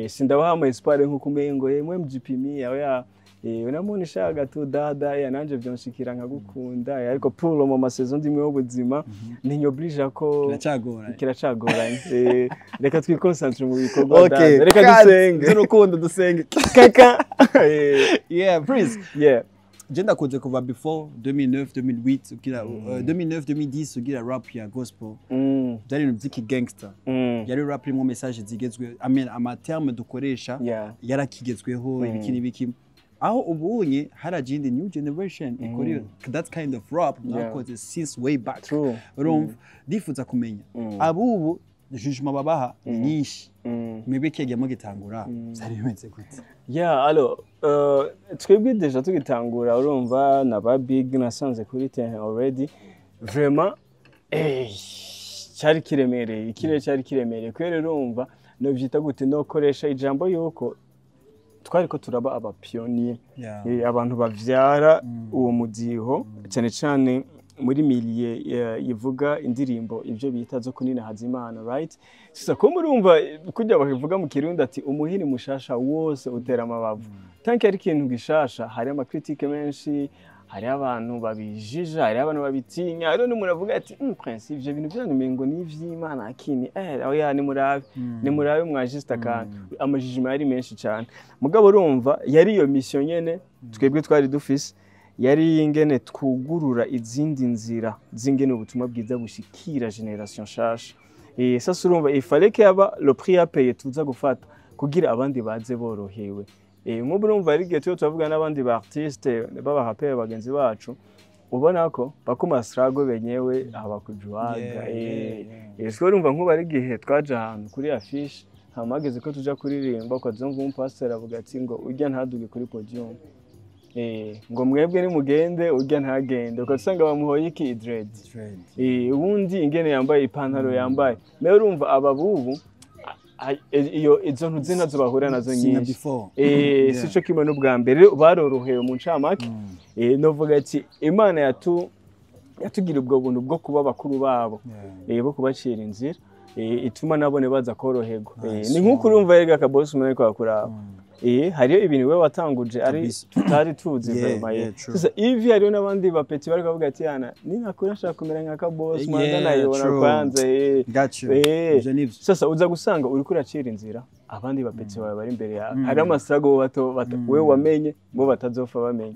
sindabaha ama espoir nkuko umengo mwe mjipimiye. Oya, unamunishaga tu dada, nanje vyonshikira nkagukunda, ariko pour le moment, saison ndimwe y'ubuzima ntinyoblige ko Kiracagoranye. Kiracagoranye. Reka twiconcentre mu bikorwa, Okay, dada, reka kandi dusenge. Z'urukundo dusenge. Kaka. Yeah, Prince. Yeah. Je ndakunze kuva before 2009, 2008 ugira, 2009, 2010 ugira rap ya gospel. Byari ibintu by'iki gangster. Yari rap irimo message zigezweho, I mean, ama terme dukoresha yarakigezweho, ibiki n'ibiki. Aho ubunye haraje indi new generation ikora that kind of rap mwakoze since way back. True. Urumva, ndifuza kumenya abubu jugement babaha ni nyinshi. Mwebwe kigiye mugitangura byari bimeze gute? Yeah, alors, twebwe déjà tugitangura, urumva na ba big nasanze kuri terrain already, vraiment cyari kiremereye, ikirere cyari kiremereye, kubera urumva novyita gute, nokoresha ijambo yuko twariko turaba abapionnier, abantu bavyara uwo mudiho, cyane cyane muri milieu ivuga indirimbo ibyo bita zo kunina hazimana, right? Sasa ko murumva kujya bakivuga mu Kirundi ati umuhini mushasha wose utera amabavu. Tanki ari ikintu gishasha, hari amacritique menshi, hari abantu babijija, hari abantu babitinya, hariho n'umuntu avuga ati prince, ivyo bintu byanyu umengo ni ivy'Imana akini, oya, nimurabe, nimurabe mwajiste akantu." Amajijima yari menshi cyane, mugabo urumva yari iyo mission nyene twebwe twari dufise, yari ingene twugurura izindi nzira z'ingene ubutumwa bwiza bushikira génération nshasha. Sasa urumva il fallait que yaba le prix à payer tuza gufata kugira abandi baze borohewe. Nk'ubu urumva ari igihe tuba turavuga n'abandi ba artiste b'abaraperi bagenzi bacu, ubona ko bakuma struggle benyewe abakujuaga. So urumva nk'ubu ari igihe twaje ahantu kuri affiche, hama hageze ko tuja kuririmba, ukazumva umupasiteri avuga ati ngo ujya ntaduge kuri podium. Ngo mwebwe nimugende, urya ntagende, ugasanga bamuhoye iki, dread. Dread. Ubundi ingene yambaye, ipantaro yambaye nawe, urumva aba bubu iyo izo ntuzi nazo bahura nazo Si nka nyinshi. before. Sico kimwe n'ubwa mbere. Rero barorohewe mu ncamake. Novuga ati Imana yatugira ubwo buntu bwo kuba bakuru babo, bo kubacira inzira, ituma nabone baza koroherwa. Nice Ni nk'uko one. urumva erega Kabosi umuntu ariko akuraba, hariyo ibintu we watanguje ari tutari tuzi vraiment. True. Sasa hivi hariyo n'abandi bapeti bari kuvuga ati yana ninakura nshaka kumera nka Kabosi, mwanza nayibona kwanza. Got you. Ivyo nivyo. Sasa uza gusanga uriko uracira inzira abandi bapeti bawe bari imbere yawe, hariho amasago bato wewe wamenye bo batazopfa bamenye.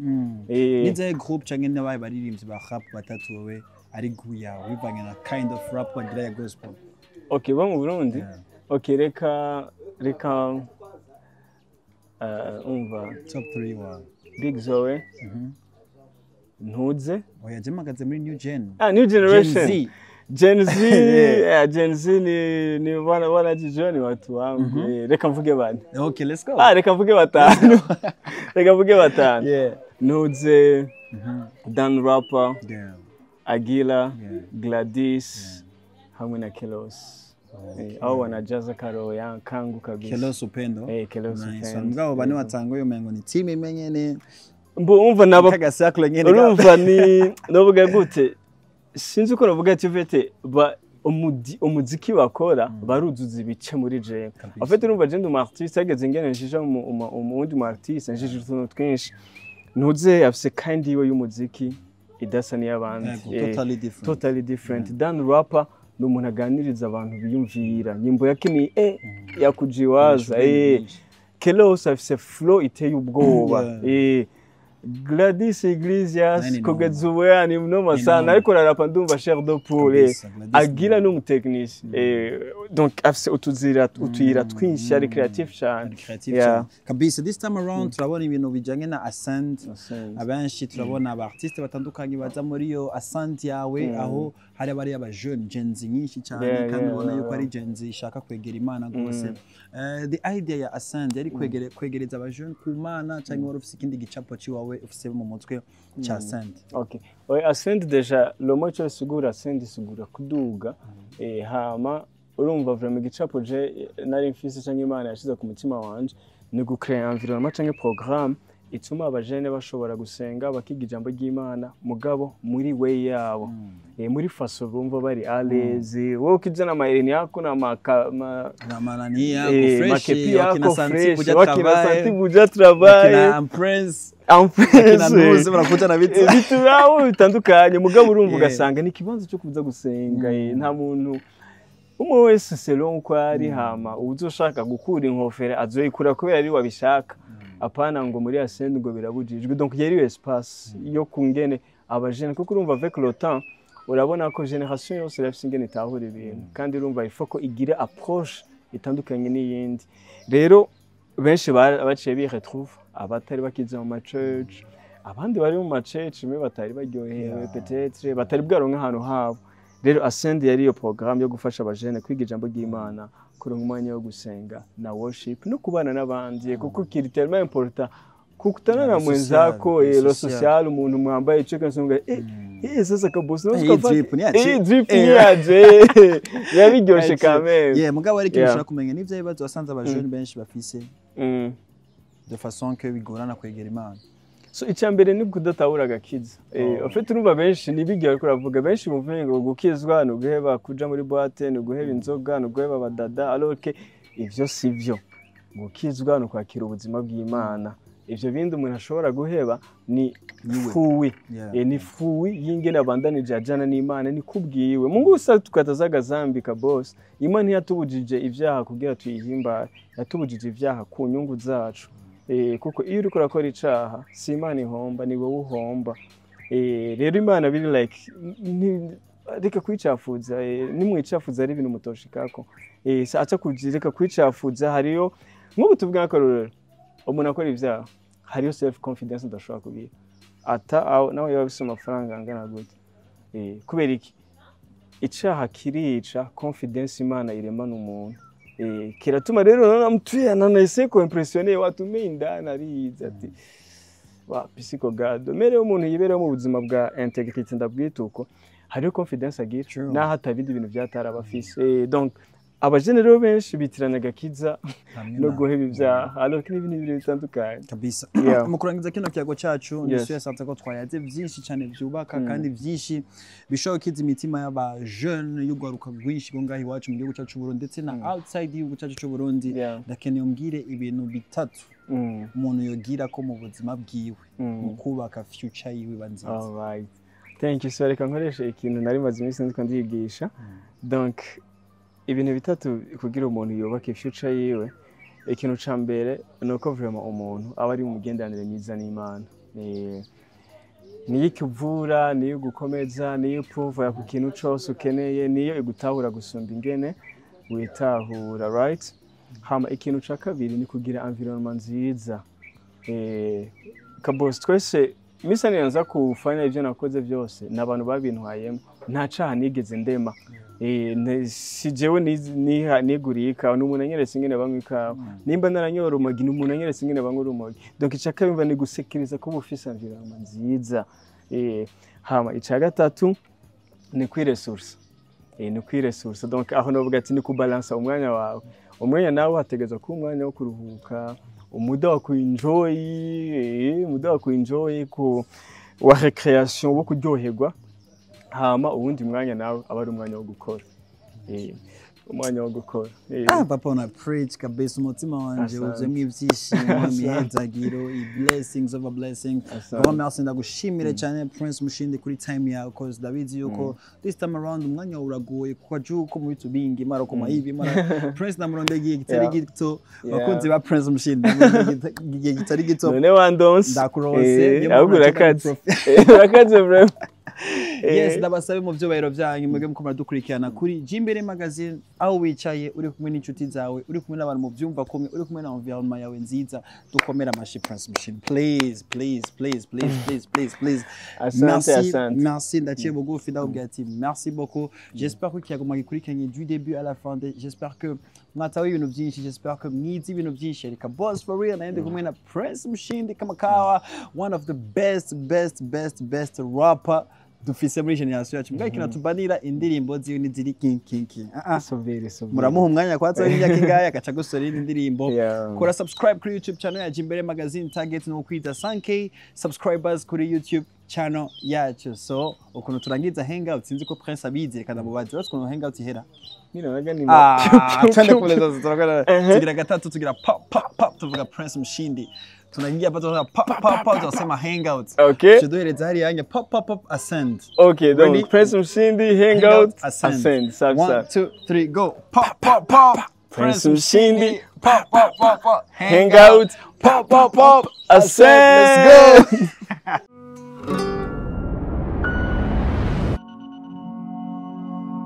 Nizahe group canke n'abaye baririmbyi ba rap batatu wewe ari goût yawe, bivanye na kind of rap bagira ya gospel? Okay, bo mu Burundi? Yeah. Okay, reka umva. Top 3 wawe. Big Zoe, Ntuze. Oya, je mpagaze muri new gen. Ah, new generation. Gen Z. Gen Z. Yeah. Gen Z ni wanajijua ni watu wangu. Reka mvuge bane. Okay, let's go. Ah, reka mvuge batanu, reka mvuge batanu. Ntuze, Dan Rapper, Agila, Gladys hamwe na Kelos. Abo wanajaza karo ya kangu kabisa. Kelos Upendo. Kelos Nice. Upendo. Mugabo bane watanga uyo mengo ni team imwe nyene. Mbo umva naba Kagasakle nyene. Urumva ni novuga gute, sinzi uko navuga ati vete ba umuziki bakora baruzuza ibice muri jewe. Kabisa. En fait, urumva je ndi umu artiste hageze ingene njija mu wundi mu artiste, njije utuntu twinshi. Ntuze afise kind yiwe y'umuziki idasa n'iy'abandi. Yego, totally different. Totally different. Dan Rapper ni umuntu aganiriza abantu biyumvira, nyimbo yake ni yakujiwaza. Kelos afise flow iteye ubwoba. Gladys Iglesias Nani kugeza ubu yani mnoma Ni sana, noma. ariko ararapa ndumva chair de poule. Kabisa, Gladys. Agira ni umutekinisi, donc afise utuzira utuyira twinshi, ari creative cyane. Ari creative Yeah. cyane kabisa. This time around turabona ibintu bijanye na Ascend. Abenshi turabona aba artiste batandukanye baza muri iyo Ascend yawe, aho hari abari aba jeune Gen Z nyinshi cyane, kandi ubona yuko ari Gen Z ishaka kwegera Imana rwose. The idea ya Ascend yari kwegereza aba jeune ku Mana, cyangwa wari ufise ikindi gicapo ciwawe ufise mu mutwe ca Ascend? Okay. Oya, Ascend déjà le mot cyo sigura ascend isigura kuduga. Hama urumva vraiment igicapo je nari mfise cyangwa Imana yashize ku mutima wanje ni gucréer environnement cyangwa programme ituma abajene bashobora gusenga, bakiga ijambo ry'Imana, mugabo muri way yabo, muri façon bumva bari à l'aise. Wowe ukijana amahereni yako na maka, ma, na manani yako fresh, makepi wakina yako Santi fresh, buja wakina travail, Santi buja travail, wakina Prince, Prince, wakina Nuzi barakuja na bitu. Ibitu byabo bitandukanye, mugabo urumva ugasanga ni ikibanza cyo kuza gusenga, nta muntu, umwe wese selon uko ari. Hama uzoshaka gukura inkofero azoyikura kubera ari wabishaka, apana ngo muri Ascend ngo birabujijwe. Donc yari espace yo kungene abajene, kuko urumva avec le temps urabona ko génération yose irafise ingene itahura ibintu, kandi urumva il faut ko igira approche itandukanye n'iyindi. Rero benshi baciye biretrouve, abatari bakiza mu ma church, abandi bari mu ma church mwe batari baryohewe, peut-être batari bwaronke ahantu habo. Rero Ascend yari iyo programme yo gufasha abajene kwiga ijambo ry'Imana, kuronka umwanya wo gusenga na worship no kubana n'abandi, kuko kiri tellement important kukutana na Le social, mwenzako, le le social. social. Umuntu mwambaye ico kasonga, sasa Kabosi Hii drip ni yaje. Drip ni yaje, biba biryoshe quand même. Yeah, mugabo ariko ushaka kumenya n'ivyo bibazo wasanze abajene benshi bafise de façon que bigorana kwegera Imana. So icya mbere ni kudatahura agakiza. Oh. En fait, urumva benshi nibigiye bariko baravuga, benshi bumva ngo gukizwa ni uguheba kuja muri boîte, ni uguheba inzoga, ni uguheba abadada, alors que ivyo si vyo. Gukizwa ni ukwakira ubuzima bw'Imana. Ivyo bindi umuntu ashobora guheba ni Niwe. fruit. Ni fruit y'ingene abandanije ajana n'Imana, ni kubwiwe. Mungu usa tukatazaga zambi ka boss. Imana ntiyatubujije ivyaha kugira tuyihimbare, yatubujije ivyaha ku nyungu zacu. Kuko iyo uriko urakora icaha si Imana ihomba, ni wowe uhomba. Rero Imana biri like reka kwicafuza, nimwicafuza ari ibintu mutoshikako. Aca reka kwicafuza. Hariyo nk'ubu tuvuga nk'akarorero, umuntu akora ivyaha hariyo self confidence udashobora kugira ata aho nawe yaba afise amafaranga angana gute. Kubera iki? Icaha kirica confidence Imana iremana umuntu. Kiratuma rero naona mtu anaese kuimpressionner watu mimi ndani arize ati Wa pisiko gado mere umuntu yibereho mu buzima bwa intégrité, ndabwita uko, hariho confidence agira naho atabindi bintu vyataraba afise. Donc abajene rero benshi bitiranya agakiza Hamwe no guheba ibyaha, alors que n'ibintu bibiri bitandukanye. Kabisa. Yeah. Mu kurangiza kino kiyago cyacu, Yes. ndisuye ko twayaze byinshi cyane byubaka kandi byinshi bishobora gukiza imitima y'aba jeune, y'urwaruka rwinshi rwo ngaho iwacu mu gihugu cyacu cy'u Burundi ndetse na outside y'igihugu cyacu cy'u Burundi. Ndakeneye umbwire ibintu bitatu umuntu yogira ko mu buzima bwiwe mu kubaka future yiwe iba nziza. Alright. Thank you. So reka nkoreshe ikintu nari maze iminsi ndiko ndigisha. Donc ibintu bitatu kugira umuntu yubake future yiwe. Ikintu ca mbere ni uko vraiment umuntu aba ari mu migenderanire myiza n'Imana. Niyo ikuvura, niyo igukomeza, niyo ipuvura ku kintu cose ukeneye, niyo igutahura gusumba ingene witahura, right? Hama ikintu ca kabiri ni kugira environment nziza. Kabos twese misa nza kufanya ivyo nakoze byose n'abantu babintwayemo, nta caha nigeze ndema. Si jewe niguriye ikawa, ni umuntu anyeretse ingene banywa ikawa. Nimba naranyora urumogi, ni umuntu anyeretse ingene banywa urumogi. Donc ica kabiri ni gusekiriza kuba ufise environment nziza. Hama ica gatatu ni kwiresource. Ni kwiresource. Donc aho novuga ati ni kubalansa umwanya wawe, umwanya nawe hategerezwa kuba umwanya wo kuruhuka, umuda wa kuenjoy, umuda wa kuenjoy ku wa récréation, wo kuryoherwa, hama uwundi mwanya nawe aba ari umwanya wo gukora. Umwanya wo gukora. Ah, papa, una preach kabisa, umutima wanje Asante. wuzuyemo ibyishimo, imihezagiro, i blessings over blessing. Asante. Grand merci, ndagushimire cyane Prince Mushindi kuri time yawe, cause ndabizi yuko this time around umwanya wawe uragoye kuko juko mu bitu bingi mara koma hivi mara Prince namurondeye igihe kitari gito. Bakunzi ba Prince Mushindi, namurondeye igihe kitari gito. None wandonse. Ndakuronse. Niyo mpamvu Ahubwo nataka urakaze. Urakaze vraiment. Yes, ndabasabe mu byubahiro byanyu mwebwe muko muradukurikirana kuri Jimbere Magazine, aho wicaye uri kumwe n'inshuti zawe, uri kumwe n'abantu mu byumva kumwe, uri kumwe na environment yawe nziza, dukomere amashi Prince Mushindi, please, please, please, please, please, please, please. Asante, Merci, asante. merci. Ndaciye bugufi, ndakubwira ati merci beaucoup. J'espère ko ikiyago mwagikurikiranye du début à la fin. J'espère que mwatawe ibintu byinshi, j'espère que mwize ibintu byinshi. Reka boss for real, naende kumwe na Prince Mushindi Kamakawa, one of the best, best, best, best rapper dufise muri generation yacu. Mbwa ikintu tubanira, indirimbo ziwe niziri king king king. Ah, ah. Sobere, sobere. Muramuha umwanya kwatsa w'imyaka ingahe agaca gusora iyindi ndirimbo. Kora subscribe kuri YouTube channel ya Jimbere Magazine. Target ni ukwita 5K subscribers kuri YouTube channel yacu. So ukuntu turangiza hangout, sinzi ko Prince abizi, reka ndamubaze uretse ukuntu hangout ihera. Ninaga ni Ah, twende kule sasa, tunakwenda tugira gatatu, tugira pop pop pop, tuvuga Prince Mshindi, tunaingia hapa, tunaona pop pop pop, tunasema hangout. Okay. Tuduhereza hariya anya pop pop pop ascend. Okay, donc Ready? Prince Mshindi hangout ascend. Safi One, safi. two, three, go. Pop pop pop. Prince Mshindi Pop pop pop pop. Hangout, Pop pop pop. Ascend. Let's go.